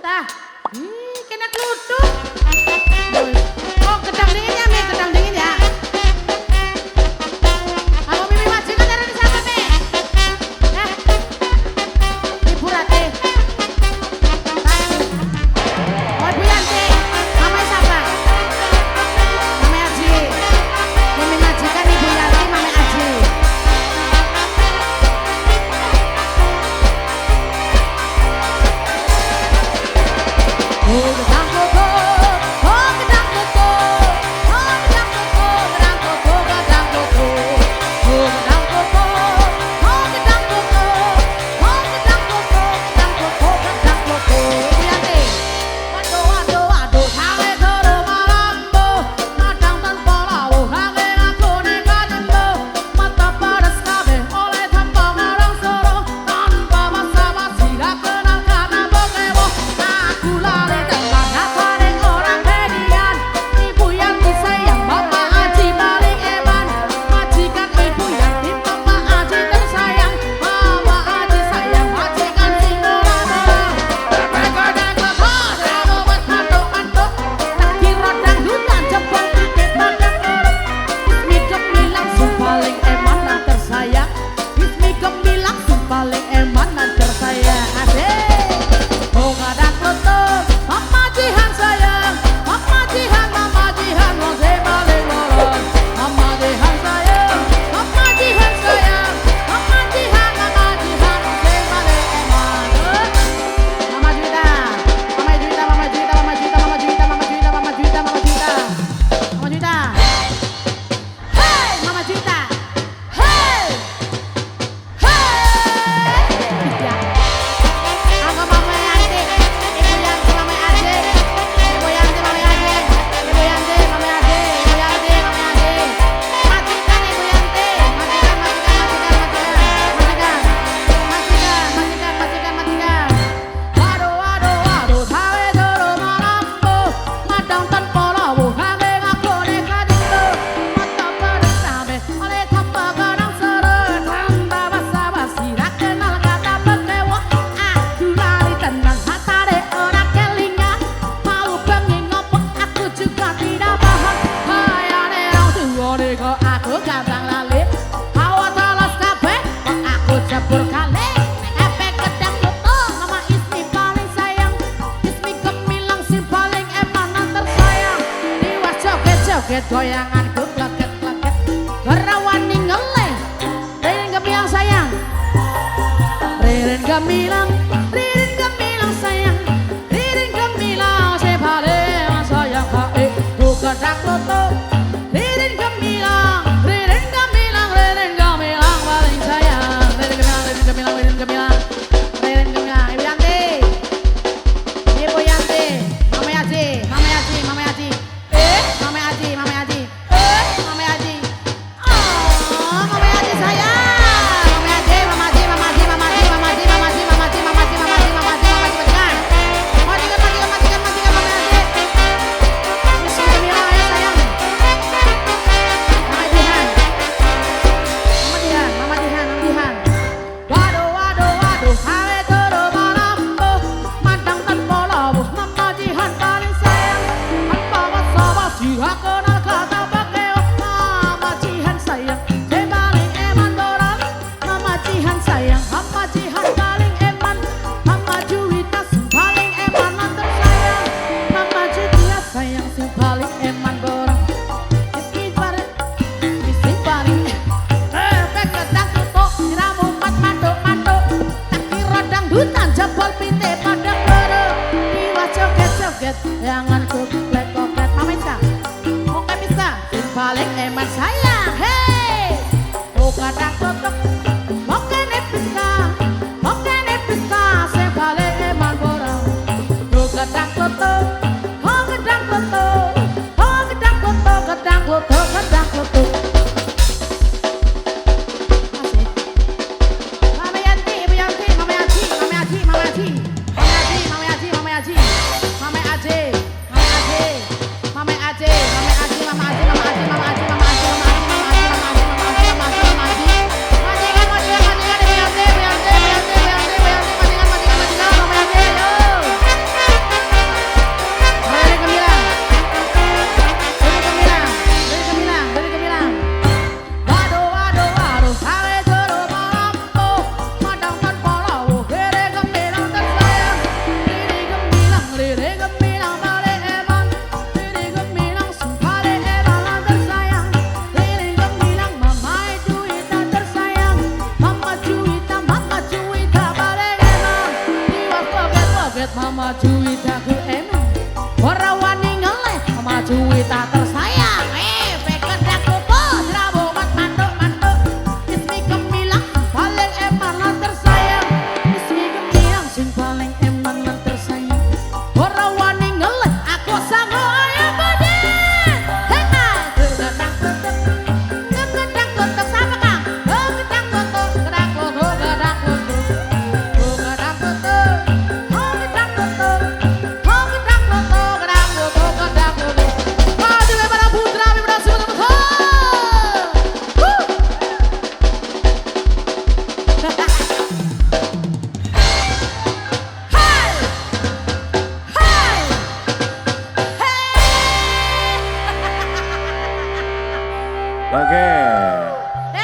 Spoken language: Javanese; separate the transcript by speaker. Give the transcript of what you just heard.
Speaker 1: Ta. Ih, kena kluthuk. Oh, gedang dingin ya, Mi, gedang dingin ya. Aku Mimi majikan arane siapa, Mi? Eh. Ibu Rati. Oh, Ibu Yanti. Mama siapa? Mama Aji. Mimi majikan Ibu Yanti, Mama Aji. Oh, gedang koko, oh gedang koko, oh gedang koko, gedang koko, gedang koko, oh gedang koko, oh gedang koko, oh gedang koko, gedang koko, gedang koko. Ibu Yanti. Waduh, waduh, waduh, sawe turu malambo, madang tanpa lawuh, hange ngakune kanyembo, mata pedes kabeh oleh tanpa ngarang soro, tanpa basa-basi ra kenal kana bokewo, aku lali tenan datane ora kedian, Ibu Yanti sayang, Bapak Aji paling eman, majikan Ibu Yanti, Bapak Aji tersayang, Mama Aji sayang, majikan sing ora marang. Mama Juwita, Mama Juwita, Mama Juwita, Mama Juwita, Mama Juwita, Mama Juwita, Mama Juwita, Mama Juwita, Mama Juwita. Hey, Mama Juwita. Hey, hey. Ya. Aku Mama Yanti, Ibu Yanti, Mama Aji, Ibu Yanti, Mama Aji, Ibu Yanti, Mama Aji, Ibu Yanti, Mama Aji. Majikan Ibu Yanti, majikan, majikan, majikan, majikan, majikan, majikan, majikan, majikan. Waduh, waduh, waduh, sawe turu malambo, madang tanpa lawuh, hange ngakune kajenggo, mata pedes kabeh oleh tanpa kadang sere, tanpa basa-basi ra kenal kata pekewo, aku lali tenan hatare ora kelingan, mau bengi ngopo aku juga tidak paham, kayane rong tuwane kok aku gampang lali, hawa teles kabeh kok aku jebur kali. Efek gedang kluthuk, Mama Ismi paling sayang, Ismi gemilang sing paling eman tersayang. Tiwas joget-joget goyanganku kleket-kleket, ora wani ngeleh. Ririn gemilang sayang, Ririn gemilang, Ririn gemilang sayang, Ririn gemilang sing paling sayang kae gedang kluthuk. Ririn gemilang, Ririn gemilang, Ririn gemilang paling sayang. Ririn gemilang, Ririn gemilang, Ririn gemilang, Ririn gemilang. Ibu Yanti, Ibu Yanti, Mama Aji, Mama Aji, Mama Aji, Mama Aji, Mama Aji, Mama Aji, oh, Mama Aji sayang, Mama Aji, Mama Aji, Mama Aji, Mama Aji, Mama Aji, Mama Aji, Mama Aji, Mama Aji, Mama Aji, Mama Aji, Mama Aji, majikan, majikan, majikan, majikan, majikan, Mama Aji, Ismi gemilang ayo sayang, Mama Jihan, Mama Jihan, Mama Jihan, Mama Jihan. Waduh, waduh, waduh, hawe turu malambo, madang tanpa lawuh, Mama Jihan paling sayang, tanpa basa-basi ra kenal kata pakeo, Mama Jihan sayang, sing paling eman borang, Mama Jihan sayang, Mama Jihan paling eman, Mama Juwita sing paling eman lan tersayang, Mama Juwita sayang sing paling eman borang, Ismi paling, Ismi paling. Efek gedang kluthuk, nyiramu mat mantuk-mantuk, tak kira dangdutan jebol pite pada kere, tiwas joget-joget jangan kuklek-koklet. Mama Isa, oke bisa, sing paling eman sayang, hey, oh gedang kluthuk, mokene bisa, mokene bisa, sing paling eman borong, oh gedang kluthuk, oh gedang kluthuk, oh gedang kluthuk, gedang kluthuk, gedang kluthuk. Asik. Mama Yanti, Ibu Yanti, Mama Aji, Mama Aji, Mama Aji, Mama Aji, Mama Aji, Mama Aji, Mama Aji, Joget Mama Juwita ku enak. Ora wani ngeleh Mama Juwita tersayang. Pekedang kupu serabumat mantuk-mantuk. Ismi gemilang paling eman lan tersayang. Ismi gemilang sing paling eman lan tersayang. Ora wani ngeleh aku sanggup ayo bodi. Hei, gedang tutup. Gedang tutup sama Kang. Gedang tutup, gedang tutup, gedang tutup. Gedang tutup. Gedang tutup. Gedang tutup, gedang tutup, gedang tutup. Maju para putra putra semua teman. Hai. Hai. Hey.
Speaker 2: Oke.